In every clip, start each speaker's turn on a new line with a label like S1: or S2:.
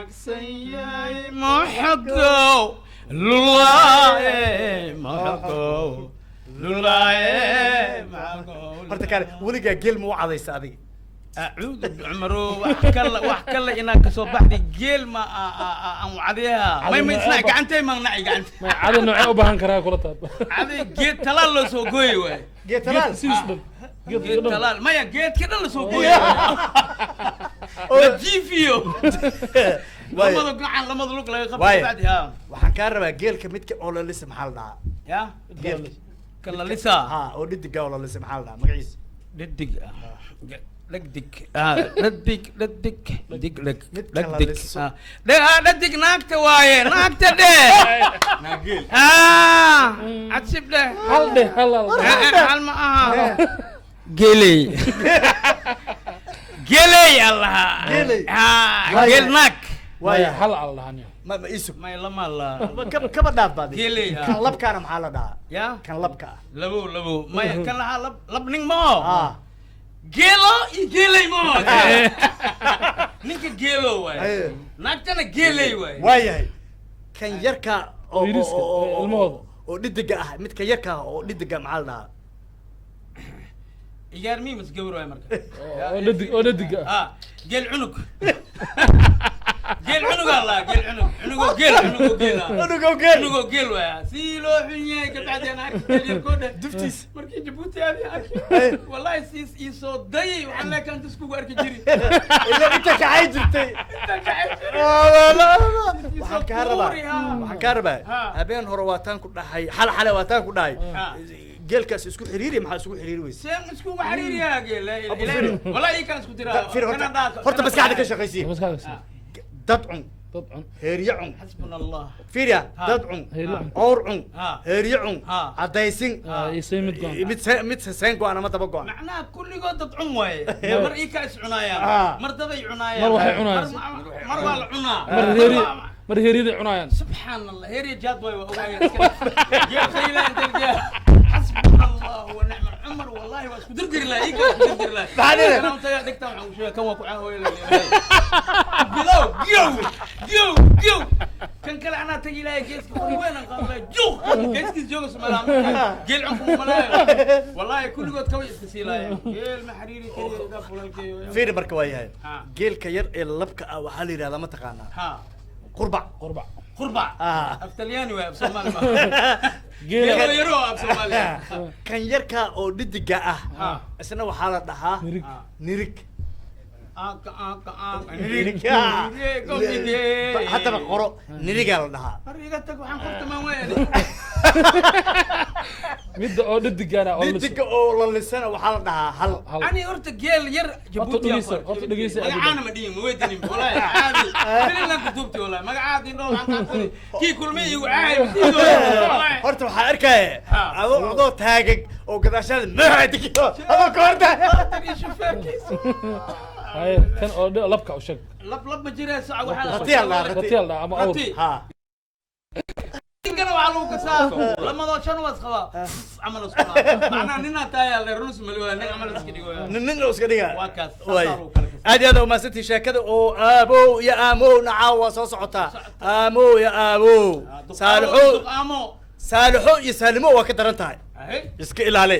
S1: Wanaagsan yahay muxogow lulaaye, muxogow lulaaye, muxogow.
S2: Horta kaale, weligaa geel ma u cadaysa adiga?
S1: Acuudu cumaro, wax kale, wax kale inaan kasoo baxday. Geel ma aan cadeeha may isna gacantay magnacay gacanta.
S3: May cada noocee u baahan karaa kula taab?
S1: Caday geed talaal loo soo gooyi waay.
S2: Geed talaal.
S3: Geedka sidiis dhan, geedka
S1: geed
S3: dhan.
S1: Talaal maya, geedka dhan lasoo gooyi, la jiifiyo.
S2: Waay.
S1: Lamada gacan, lamada lug laga qabto.
S2: Waay.
S1: Bacdi ha.
S2: Waxaan kaa rabaa geelka midka oo la lisa maxaa la dhahaa?
S1: Ya.
S2: Geelka.
S1: Kan la lisaa?
S2: Ha, oo dhidiga oo la lisa maxaa la dhahaa magaciisa?
S1: Dhadig, dhagdig, dhadig, dhadig, dig, dhag.
S2: Midka la
S1: dhagdig
S2: liso.
S1: Dhadig naagta waaye, naagta dheh. Ah, cadsib dheh.
S3: Hal dheh, hal, hal.
S1: Hal ma aha. Geley, geley allaha.
S2: Geley.
S1: Ha.
S2: Waay.
S1: Geel naag.
S2: Waaya.
S3: Hal al dhahan.
S2: Ma isug.
S1: May lama la.
S2: Kaba dhaaf baadi.
S1: Geley, ha.
S2: Kan labkaana maxaa la dhahaa?
S1: Ya.
S2: Kan labka ah.
S1: Labo, labo maya, kan lahaa lab, lab ning mao.
S2: Ah.
S1: Geelo iyo geeley mao. Ninka geelo waay.
S2: Aye.
S1: Naagtana geeley waay.
S2: Waayahay, kan yarka oo
S3: Yariiska, ilmahooda.
S2: oo dhidiga ah, midka yarka ah oo dhidiga maxaa la dhahaa?
S1: Igaar mi mas gawar waay marka.
S3: Oo dhadig, oo dhadiga ah.
S1: Ah, geel cunug, geel cunug allah, geel cunug, cunugoo geel, cunugoo geel ah.
S2: Cunugoo geel.
S1: Cunugoo geel waaya. Si loo xun yahay kabacdi aan arki geel yarkoo dheh.
S2: Duftiis.
S1: Markii Jabuuti aadi arki, wallahi siis ii soo dayay. Waxaan leeyahay kan iskugu arki jiri.
S2: Ilaa inta kacay jirtay.
S1: Inta kacay jiri.
S2: Waxaan kaa rabaa, waxaan kaa rabaa,
S1: Ha.
S2: habeen hore waataan ku dhahay, xal xale waataan ku dhahay,
S1: Ha.
S2: geelkaas isku xiriiri, maxaa isugu xiriiri weyse?
S1: Seen iskugu xiriiriyaa geel? La
S2: Abu
S1: ilaha
S2: Firi.
S1: Wallahi ii kan isku diraa.
S2: Firi horta, horta maskaxda ka shaqaysiin.
S3: Maskaxda ka.
S2: Dad cun.
S3: Dad cun.
S2: Heeryo cun.
S1: Xasbuna Allah.
S2: Fiiriya.
S1: Ha.
S2: Dad cun.
S3: Heeryo cun.
S2: Awr cun.
S1: Ha.
S2: Heeryo cun.
S1: Ha.
S2: Caddaysin.
S3: Ah, iyo say mid go'an.
S2: Mid mid seen go-an ama daba go-an.
S1: Macnaha kulligood dad cun waaye. Mar ii ka is cunaayaan.
S2: Ah.
S1: Mar daday cunaayaan.
S3: Mar waxay cunaayaan.
S1: Mar waa la cunaa.
S3: Mar heeri, mar heeryaday cunaayaan.
S1: Subxaan Allah, heerya jaad waay, waa ogaaya geel khayla inta geel. Xasbuna Allah wa nicma cumar. Wallahi waa isku dirdiri lahay, ii ka isku dirdiri lahay.
S2: Maxaa dhihi?
S1: Kana untaga dhigta waxaan u sheegay kan waa ku caahooya bilow giyow giyow giyow. Kan kale anaa tagi lahay geeska qori weyn aan qaado lahay, juuq geeskiis jooga Soomaaliya marka geel cunku malaayo. Wallahi kulligood kaway iska siilaayeen. Geel ma xariiri kariyo daa fulalkeeyo.
S2: Fiiri marka, waa yahay.
S1: Ha.
S2: Geelka yar ee labka ah waxaa la yidhahdaa, ma taqaanaa?
S1: Ha.
S2: Qurbac.
S3: Qurbac.
S1: Qurbac.
S2: Ah.
S1: Af Talyaani waay, af Soomaali ma.
S3: Geela.
S1: Geelo yaro af Soomaali.
S2: Kan yarka oo dhidiga ah
S1: Ha.
S2: isna waxaa la dhahaa
S3: Nirig.
S2: Nirig.
S1: Aka aka aka.
S2: Nirig.
S1: Nirig.
S2: Haddaba qoro, nirigaa la dhahaa.
S1: Har iga tag, waxaan qortamaan waay.
S3: Midda oo dhadigaana oo liso.
S2: Dhidiga oo la lisana waxaa la dhahaa hal.
S3: Hal.
S1: Ani horta geel yar Jabuuti.
S3: Dhegeysa, horta dhegeysa.
S1: Magacaana ma dhihin, ma weydiinin wallahi. Caadi Finland ku duubtay wallahi. Magacaadi dhoo waxaan qaadsaday kii kulmay igu caay wallahi.
S2: Horta waxaa arkaya
S1: Ha.
S2: adoo taagan oo gadaashaada maadig adoo ka horta.
S1: Iyo shufeerkiisa.
S3: Haye, kan oo labka u sheeg.
S1: Lab, lab ma jiree sac waxaa.
S2: Rati aa la dhahaa, rati.
S3: Rati aa la dhahaa ama awr.
S1: Rati.
S2: Ha.
S1: Ninkana waxaa lagu kasaa lamadoo shan waa isqabaa camal isku qabaa. Macnaha ninaa taayaa le runus mali waa nin camal iska dhigo.
S2: Nin nin oo iska dhiga.
S1: Waa kaas.
S2: Waay.
S1: Saasaa lagu kala kasaa.
S2: Aad iyo aad umahadsantihi. Sheekada oo aabow iyo aamow nacaaw waa soo socotaa. Aamow iyo aabow, Saalixo.
S1: Amo.
S2: Saalixo iyo Saalimo waa ka daran tahay.
S1: Ahe.
S2: Iska ilaali.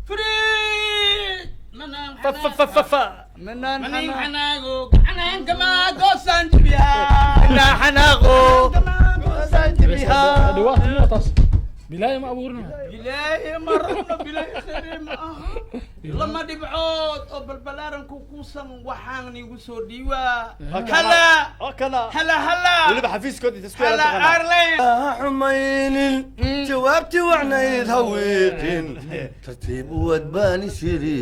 S1: Free manaan.
S2: Fa fa fa fa fa minaan.
S1: Manin.
S2: Xanaa.
S1: Xanaago gacanaan kama goosaan jibiyaa.
S2: Minaa xanaaqo goosaan jibihaa.
S3: Dhawaat miyaa taas? Bilaaya ma abuurina.
S1: Bilaahi ma rabno, bilaahi khayr ma aha. Lama dhibcood oo balbalaaranku kuusan waxaan igu soo dhiibaa. Hala.
S2: Oo kana.
S1: Hala hala.
S2: Weliba xafiiskood inta isku
S1: hala
S2: yeelan.
S1: Airline.
S4: Ha xumaynin jawaabtii wacnayd, ha wiiqin, tartiib u wadbaani siri.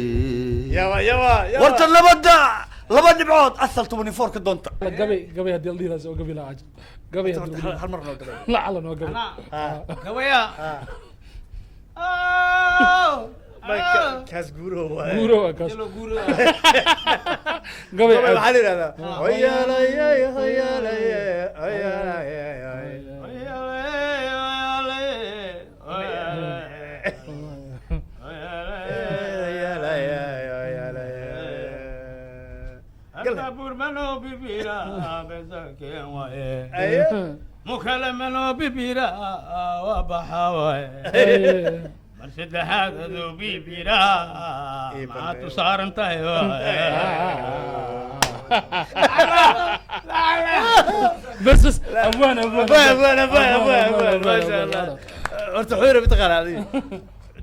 S2: Yawa yawa yawa.
S4: Warta labada laba dhibcood asal 24 ka doonta.
S3: Gabay, gabay haddii la dhihi lahaa oo gabi lahaa, gabay haddii la
S2: hal hal mar noo gabay.
S3: Lacala noo gabay.
S1: Anaa gabaya.
S2: May kaas guuro waaye.
S3: Guuro waa kaas.
S1: Jalo guuro.
S3: Gabay.
S2: Gabay
S3: caadi.
S2: waxaa la yidhahdaa hoyaalayey hoyaalayey hoyaalayey. Hoyaalayey hoyaalayey. gal.
S1: Baabuur manoo bibira beesakeen waaye.
S2: Aye.
S1: Mukale manoo bibira waa baxa waaye. Mar saddexaad aduu bibira maxaad u saaran tahay waaye.
S3: بس بس ابوان ابوان.
S2: Abwaan, abwaan, abwaan, abwaan, maasha Allah. Horta xuyra mataqaana adiga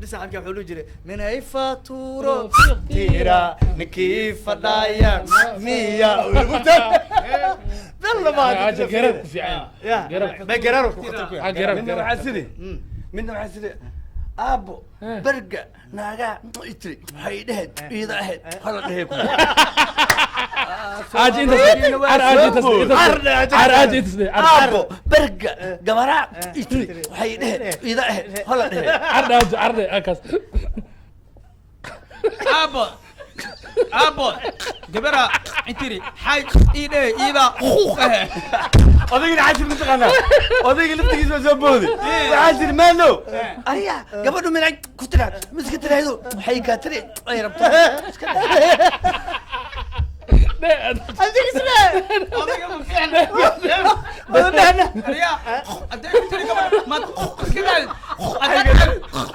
S2: dhisaxanka wuxuu dhihi jiray minay faaturo tira ninkii fadhaya miya bella.
S3: حاجه قرب في عين.
S2: Ya.
S3: Garab.
S2: Ma garaaro ku khatar ku yahay.
S3: قرب.
S4: Midna
S3: قرب.
S4: waxaa siri, midna waxaa siri aabbo berga naagaa itiri waxay dhehed iida ahayd hala dhehe ku.
S3: عاجي انت عاجي انت عاجي انت.
S4: Aabbo berga gabaraa itiri waxay dhehed iida ahayd hala dhehe.
S3: عرض عاجي عرض اكس.
S1: Aabo, aabo, gabara intiri xay iidhe iida eh.
S4: Odaygina xajir mataqaanaa, odayga laftigiisa waa soo booday, waxaa jiri maano aya gabadhu minay ku tiraa miska tiraahdo waxay kaa tiri ay rabto iska
S1: Odayga ma fiicna. Ariya, hadday ku tiri gabadha maad iska daali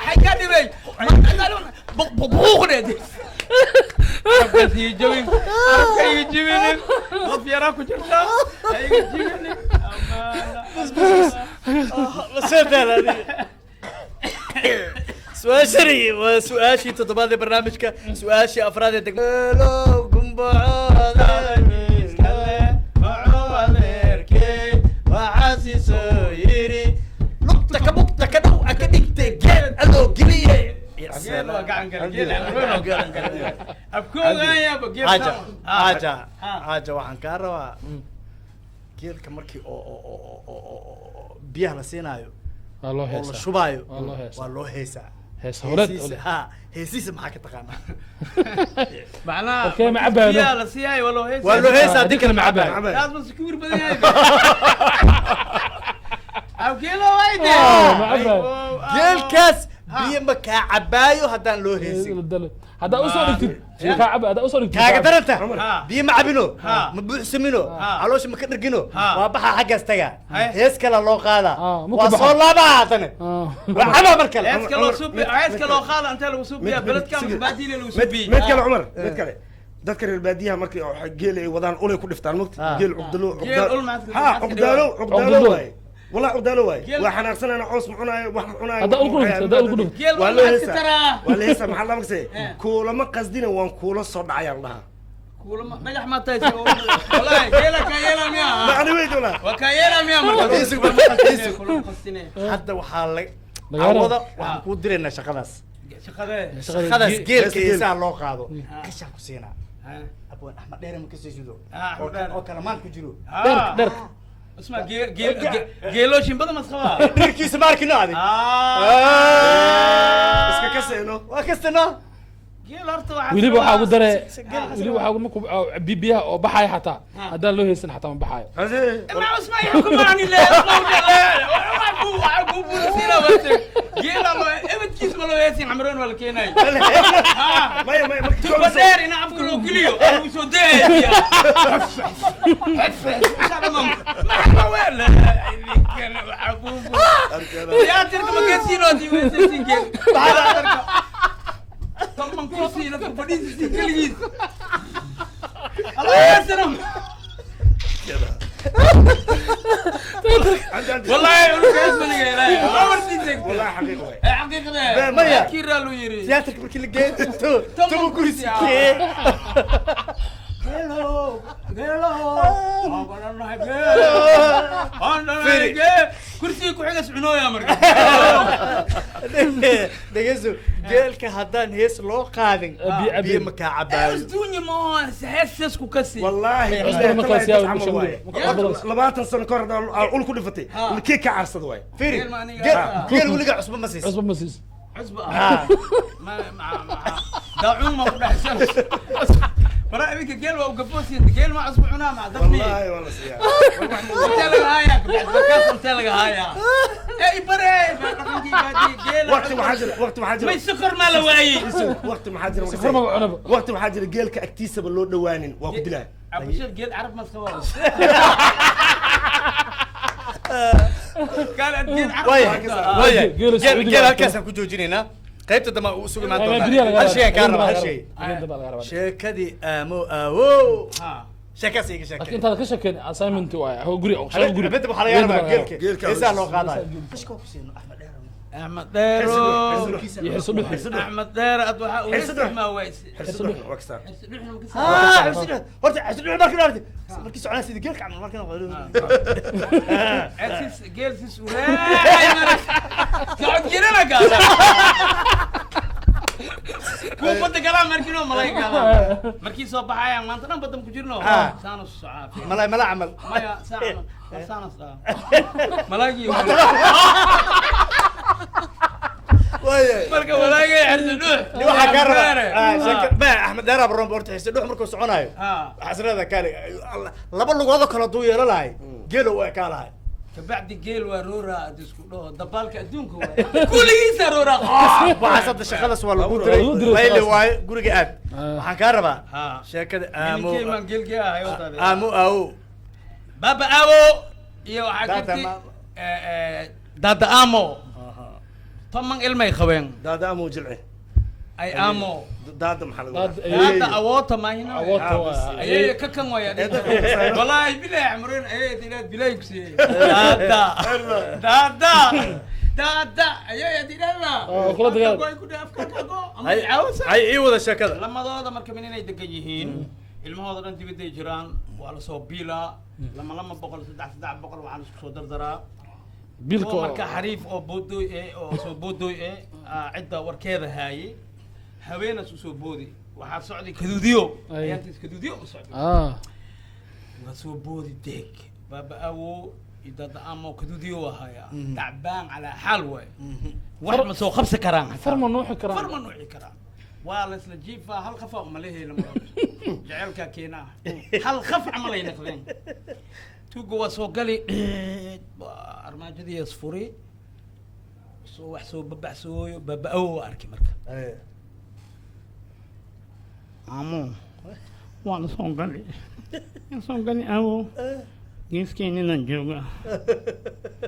S1: xay kaa dhibay buuqdheed arabkaas iyo jabin arabka iga jibinin qof yaraa ku jirtaa ha iga jibinin.
S2: Soo daal adiga. Su-aashani waa su-aashii toddobaad ee barnaamijka, su-aashii afraad ee degmo gumbacooda miiskale macuu adeerkey waxaasi soo yiri lugta ka bugta ka dhow aka dhigtay geed adoo geliye.
S1: Geel waa gacan gale, geel waa gacan gale. Abkoogaayaba geel.
S2: Xaaja, xaaja, xaaja, waxaan kaa rabaa geelka markii oo oo oo oo oo oo biyaha la siinaayo
S3: waa loo
S2: oo la
S3: heesaa.
S2: shubaayo.
S3: Waa loo heesaa.
S2: Waa loo heesaa.
S3: Hees howleed.
S2: Heesiisa ha, heesiisa maxaa ka taqaanaa?
S1: Macnaha
S3: Okay, ma cabaayo.
S1: biyaha la siiyaayo waa loo heesaa.
S2: Waa loo heesaa.
S3: Haddii kale ma cabaayo.
S1: Taas ma sikir badan yahay abkeelo wayde.
S3: Ma cabaayo.
S2: Geelkaas biyo ma kaa cabaayo haddaan loo heesin.
S3: Haddaa usoo dhigtid kaa caba, haddaa usoo dhigtid.
S2: Kaaga daranta
S1: Ha.
S2: biyo ma cabino,
S1: Ha.
S2: ma buuxsamino,
S1: Ha.
S2: caloosha ma ka dhargino.
S1: Ha.
S2: Waa baxa xaggaas taga,
S1: Hay.
S2: hees kale loo qaadaa.
S3: Ma ku
S2: Waa
S3: baxa.
S2: soo laabaa haddana, waa cabaa mar kale.
S1: Heeska loo suubi, heeska loo qaada intee lagu suubiyaa? Beledka ama baadiile lagu suubiyi?
S5: Mid kale Cumar, mid kale, dadka reer baadiyaha markii oo geel ay wadaan ulay ku dhiftaan mugta geel cuqdalo.
S1: Geel ul maxaad
S5: ha
S1: maxaad ka
S5: cuqdaalo cuqdaalo
S3: Cuqdalo.
S5: Waaye wallahi cuqdaalo waaye.
S1: Geel-
S5: waa xanaaqsanana coos ma cunaayo, wax ma cunaayo.
S3: Haddaa ul ku dhufto, haddaa ul ku dhufto.
S1: Geel
S5: waa
S1: ul
S5: loo
S1: maxaad ka
S5: heesaa
S1: taraa?
S5: Waa la heesaa, maxaa la magsay kuulama qasdina waan kuula soo dhacayaan dhahaa.
S1: Kuulama dhagax ma tahay wallahi geela kaa yeelaa miya?
S5: Macni weyd walaa.
S1: Waa kaa yeelaa miya marka?
S2: Heesigu.
S1: Kulama qasdine.
S2: Hadda waxaa la
S3: Laga rabo.
S2: cawada waxaan kuu diraynaa shaqadaas.
S1: Shaqadee?
S2: Shaqadaas geelka
S5: Heesa geel.
S2: heesaha loo qaado qashaan ku siinaa abwaan Axmed Dheere ma kasoo jido
S1: Ah,
S2: oo
S1: Axmed Dheere.
S2: oo kalamaan ku jiro.
S3: Dherk dherk.
S1: Isma geel geel geelooshin badan mas qabaa.
S2: Dherkiisa ma arkino adig.
S5: Iska kasayno.
S2: Waa kastano.
S1: Geel horta waxaa
S3: Weliba waxaa ugu dare
S2: geel-
S3: weliba waxaa ugu markuu biyaha oo baxayo xataa haddaan loo heesan xataa ma baxaayo.
S1: ما اسمع يحكم عني لا geela loo ebadkiis ma loo heesin camroon waa la keenayo.
S5: Maya maya markii
S1: Tuba dheer ina afka loo geliyo lagu soo dayaya. Tiyaatarka ma geesiino haddii geel toban kursi dadka fadhiisiisi keligiis Allah yaasana. والله يقولك اسمه لا ورتي.
S5: والله حقيقة واي.
S1: حقيقة.
S2: Maya.
S1: كيرا لو يري.
S2: Tiyaatarka markii la geeyo toban kursi
S1: kursi. Geelo, geelo, kursiga ku xiga socnooya marka.
S2: Dhegeyso, geelka haddaan hees loo qaadin
S3: Biyo
S2: biyo ma kaa cabaayo.
S1: Isduunya ma hees ku kasi.
S5: والله
S3: cusbada markaas yaa ugu shamdo.
S5: 20 sano kahor haddaa ul ku dhifatay kii ka caarsada waay.
S2: Firi.
S1: Geel ma aniga-
S2: Geel geel weligaa cusbo ma siiso.
S3: Cusba ma siis.
S1: Cusba ma ma ma daacuun ma ku dhaxsan bara iminka geel waa ugafoosiya geel ma cusba cunaa ma dadni.
S5: والله والله siyaa.
S1: Intee laga haayaa kabacdi intee laga haayaa ee ibare dhaqankii baadiye geela.
S5: Waqti waxaa jira, waqti waxaa jira
S1: may sokor maa la waayey.
S5: Waqti maxaa jira?
S3: Sokor maba cunaba.
S5: Waqti waxaa jira geelka agtiisaba loo dhawaanin, waa ku dilaa.
S1: Cabashir geel carab ma iska wado. Gaal geel carab.
S2: Waaya waaya.
S3: Geela
S2: geel
S3: Sacuudiga
S2: geel
S3: waa
S2: halkaasaan ku joojinaynaa, qaybta dambe uu isugu imaan
S3: Ay, beriyaa
S2: doonaa.
S3: laga
S2: Hal shay aan kaa
S3: rabaa.
S2: rabaa, hal shay.
S3: Habeen dambe laga rabaa.
S2: Sheekadii aamo aawo.
S1: Ha.
S2: Sheekaas iga sheekay.
S3: Laakiin intaad ka sheekeen assignment waay guri shaqo guri.
S2: Habeen dambe waxaa laga rabaa geelka
S5: Geelka
S2: heesaa loo qaadayo.
S1: Axmed Dheero.
S3: Iyo xirso dhuxi.
S1: Axmed Dheero ad waxaa uu
S5: Xirso dhuxi.
S1: isticmaa wayse.
S5: Xirso dhuxi waa kastaa.
S1: Xirso dhuxna ma ka
S4: haa, xirsi dhuxi. Horta xirsi dhuxi markii la aragtay, markii soconaa sidii geelka camal markii noqdo.
S1: Sis geel sis ureey maras. Socod jirana gaala. Kuwa badda galaan markiinoo malay galaan. Markii soo baxayaan maanta dhan badda ku jirno.
S2: Ah.
S1: Saanu socaa.
S2: Malay mala camal.
S1: Maya saan saanas dhaa. Malaagii.
S2: Waaya.
S1: Marka walaagay xirso dhuux.
S2: Ni waxaa kaa rabaa sheeka ma Axmed Dheer abroon horta xirso dhuxi markuu soconayo.
S1: Ah.
S2: Waxaa is leedahay kaali laba lugoodoo kale hadduu yeelan lahay geelo u ekaa lahay.
S1: Kabacdi geel waa rooraa ad isku dhaho dabaalka adduunka waay. Kulligiisa rooraa.
S2: Waxaas hadda shaqadaas waa lagu diray.
S3: Lagu diray
S2: layli
S3: shaqadaas.
S2: waayo guriga aad.
S3: Ah.
S2: Waxaan kaa rabaa
S1: Ha.
S2: sheekada aamo
S1: Ninkii maan geelkii ahay oo taade.
S2: aamo aawo.
S1: Baba Awo iyo waxaa
S2: Dada
S1: jirtay
S2: ma-
S1: Dada Amo. 10 ilmay qabeen.
S5: Daada amoo jilci.
S1: Ay Amo.
S5: Daada maxaa lagu
S3: Dad-
S5: dhahaa?
S1: Dada Awota mahina.
S3: Awoodta waa.
S1: Ayay ka kan waya. Wallahi bilahi amreen ayay tilaad bilahi ku siiyay. Dada. Dada. Dada ayay tilaad.
S3: Oo, kula dagaal.
S1: Ku dhaaf ka go. Ama
S2: Hay
S1: caawsa.
S2: hay ii wada sheekada.
S1: Lamadooda marka min inay degan yihiin ilmahooda dhan dibadday jiraan, waa lasoo biilaa 200 200, 300 300, waxaa laisku soo dardaraa.
S3: Biilka
S1: Kuwa marka xariif oo boodooy eh oo soo boodooy eh cidda warkeeda haayay haweenaas usoo boodi waxaa socday kaduudiyo.
S3: Ay.
S1: Ayaantiis kaduudiyo u socday.
S3: Ah.
S1: Waa soo boodi deeg baaba awo iyo dada amo kaduudiyo waa hayaa tacbaan calaa xaal waay, wax ma soo qabsi karaan xataa.
S3: Far ma nuuxi karaan.
S1: Far ma nuuci karaan, waa la isla jiifaa, hal qafa umalehe lama jaceylkaa keenaa, hal qaf camal ay naqdeen. Tuuga waa soo gali dheed waa armaajadii isfuri soo wax soo babaxsooyo baaba-awo waa arki marka. Amo waa la soo gali, waan soo gali awo, geeskeeninaan jooga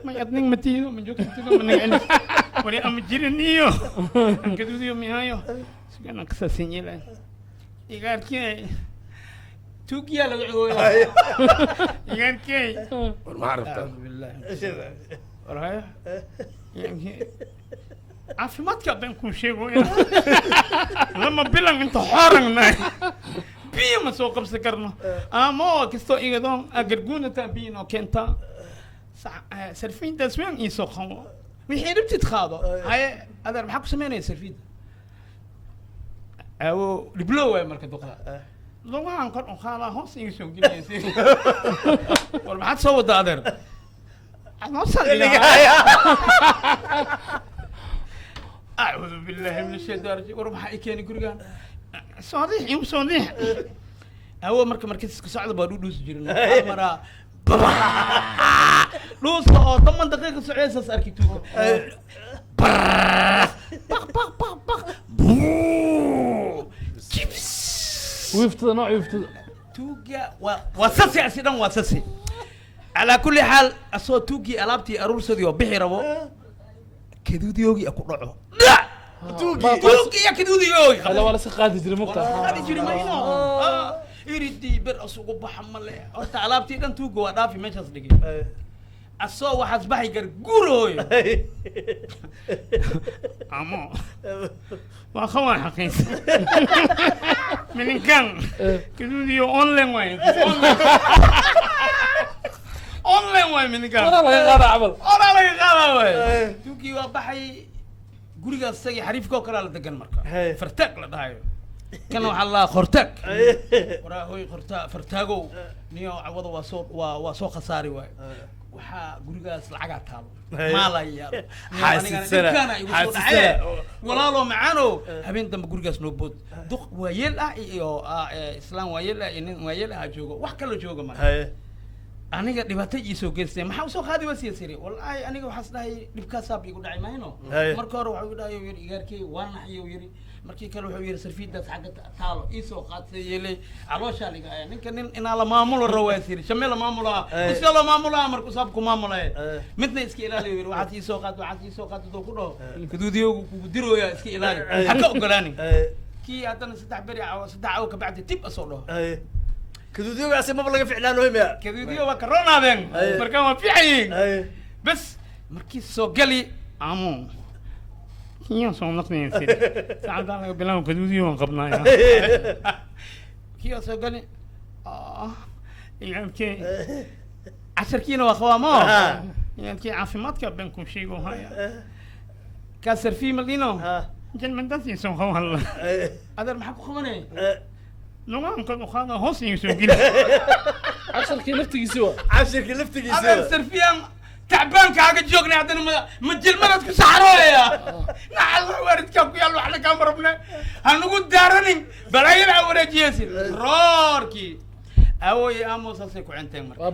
S1: may adning matiido ma joogtido ma naga celis wali ama jiraniyo ankaduudiyo mihayo sigana kasasinyilan igaarkey tuugiyaa laga cooya igaarkey.
S5: War maxaa rabtaa?
S1: أعوذ بالله warhaya caafimaadka haddaan kuu sheego lama bilan inta xoorangnay biyo ma soo qabsan karno amo kastoo igadoon agarguunataa biyo noo keentaa sarfiintaas weyn ii soo qabo wixii rabtid qaado. Haye adeer, maxaa ku samaynaya sarfiinta? Awo dhiblo waay marka duqda lugahan kor u qaadaa hoos iga soo gelinaysa. War maxaad soo wadaa adeer? أعوذ بالله من الشيطان الرجيم. war maxaa i keenay gurigan? Soo riix igu soo riix awo. Marka markiis ka socda baa dhuudhuusi jirin maraa dhuusta oo 10 daqiiqa socdaysaas arki tuuga baq baq baq baq buu jibs.
S3: Wiiftada nooc wiiftada.
S1: Tuuga waa sasi asi dhan waa sasi. Calaa kulli xaal asoo tuugii alaabtii aruursadii oo bixi rabo kaduudiyoogii ku dhaco dhac tuugii iyo kaduudiyoogi.
S3: Ala waa la iska qaadi jiray mugta.
S1: Qaadi jiri mayno iridii ber asugu baxa male horta alaabtii dhan tuuga waa dhaafi meeshaas dhigay asoo waxaas baxay garguurooyo amo waa khawaan xaqiis mininkan kaduudiyo online waay, online waay mininkan.
S3: Waraa laga qaadaa camal.
S1: Oraa laga qaadaa waay. Tuugii waa baxay gurigaas isagii xariifka oo kalea la degan marka fartaag la dhahayo kana waxaa la dhahaa qortaag. Waraa hoy qortaa fartaagow niyo cawada waa soo waa soo khasaari waay, waxaa gurigaas lacagaa taalo maalaa yaalo.
S2: Xaasidsana,
S1: dhibkaana igu soo
S2: xaasidsana.
S1: dhacee walaalo macaanow habeen dambe gurigaas noo bood duq waayeel ah iyo islaan waayeel ah iyo nin waayeel ah joogo wax kala jooga marka. Aniga dhibaato ii soo geystay, maxaa usoo qaadi wasiya siri? Wallaahi aniga waxaas dhahay dhibkaasaab igu dhacay mahayno.
S2: Haye.
S1: Marka hore waxuu igu dhahay, yiri, igaarkey waa naxyo, yiri. Markii kale wuxuu yiri sarfiidaas xagga taalo ii soo qaadsay, yeelay calooshaa liga aya ninka nin inaa la maamulo rawaa siri, shamee la maamulaa.
S2: Haye.
S1: Usoo la maamulaa marka usaab ku maamulaya.
S2: Haye.
S1: Midna iska ilaaliyo, yiri, waxaad ii soo qaad, waxaad ii soo qaad haduu ku dhaho kaduudiyowgu kugu dirooya, iska ilaali, ha ka ogolaanin.
S2: Haye.
S1: Kii haddana 3 beri 3 cawo kabacdi dib asoo dhaho.
S2: Haye, kaduudiyowgaasi maba laga ficlaan hoymaya.
S1: Kaduudiyo waa karoonaadeen.
S2: Haye.
S1: Markaan waa fiican.
S2: Haye.
S1: Bes markii soo gali amo kiyaan soo noqdaysa saacadaan laga bilaabo kaduudiyo waan qabnaya. Kiyaan soo gali, igaabkee casharkiina waa qabaa mo.
S2: Ah.
S1: Igaabkee caafimaadka been ku sheego haya kaa sarfii maldino.
S2: Ha.
S1: Jalmadaasi soo qawalla.
S2: Haye.
S1: Adeer, maxaa ku qabanay?
S2: Eh,
S1: lugaan kor u qaada, hoos iga soo geli.
S3: Casharkii laftigiisii waa
S2: Cashirkii laftigiisa.
S1: Adeer, sarfiyaan tacbaankaaga joognay, haddana ma jilmadaad ku saxarooya? Nacal waaridkaa ku yaal, waxna kaama rabne, ha nagu daaranin balaayada wareejiyeysid roorkii awooye amo saasay ku cinteen marka.